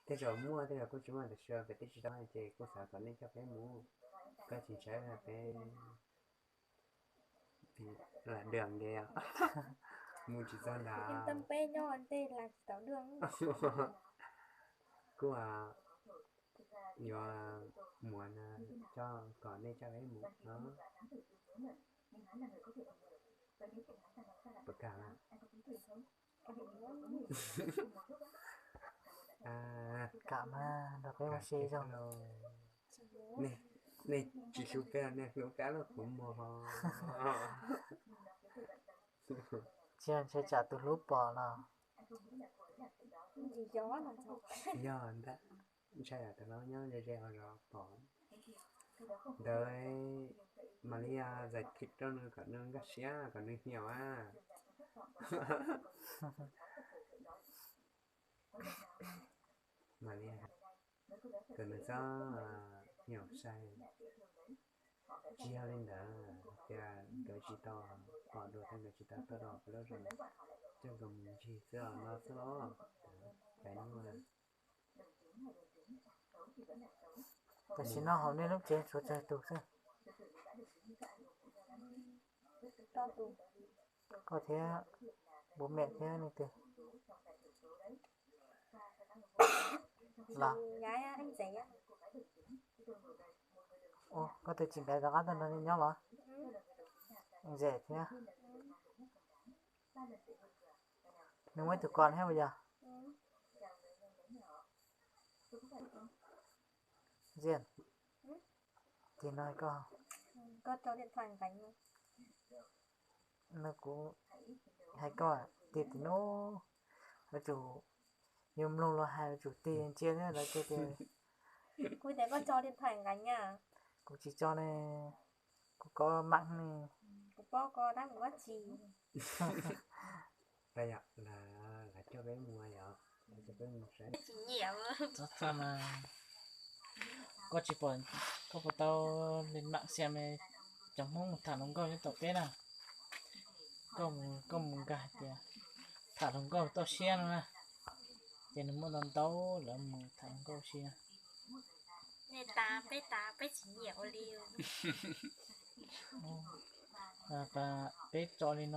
Tej zaum muaj, tej zaum kuj tsis muaj, tam sim no peb twb tsis tau ces kuj xav kom nej coj peb mus, koj tsis ntshai peb lam dwm nkev, mus tsis txog ntawd. Kuj yuav muab coj kom nej coj peb mus no. Puas kam? Kam mas nrog peb ua si zoo. Nej tsis hlub peb, nej hlub peb los kuv mus ho. Tsis yog ntshe tsam tus hlub pom los. Yog ntag, ntshai tas los nyob ze ze ho zov pom. Ntawd mam li zais thim rau nws kom nws nkag siab kom nws nyiam a. Mam li kom nws txhob nyiam sai. Tsis yog li ntawd, tias nkawd tsis tau pom dua thiab nkawd tsis tau tuaj rau peb lub zos, coj nkawd mus ncig xwb os no xwb los. Tam sim no hauv nej lub tsev tshuav tsawg tus xwb? Koj thiab bố mẹ thiab leej twg? Los, koj tus txiv ntxawm rov qab tuaj nrog nej nyob los? Ntxawm thiab. Nws muaj ib tug ko thiab puas yog? Ntxian, tim no koj, no kuv hais koj tiag, tim no yuav tsum, yus mloog luag hais yuav tsum tig ntsia thiab lawv tias, kuv tias koj tso li thais nqeev na. Kuv tsis tso ne, kuv kov mam ne. Kuv paub koj dab mus dab tsi. Tsis nyiam. Txhob txhob mas, koj tsis pom, koj puas tau li mam xiam cov Hmoob mus tham hluas nkauj nyob tom teb na. Koj mus, koj mus nkag hais tias tham hluas nkauj toj siab no na, ces nws muaj ntau ntau lawv mus tham hluas nkauj si na. Nej tas peb tas peb tsis nyiam ua li. Peb tso li no.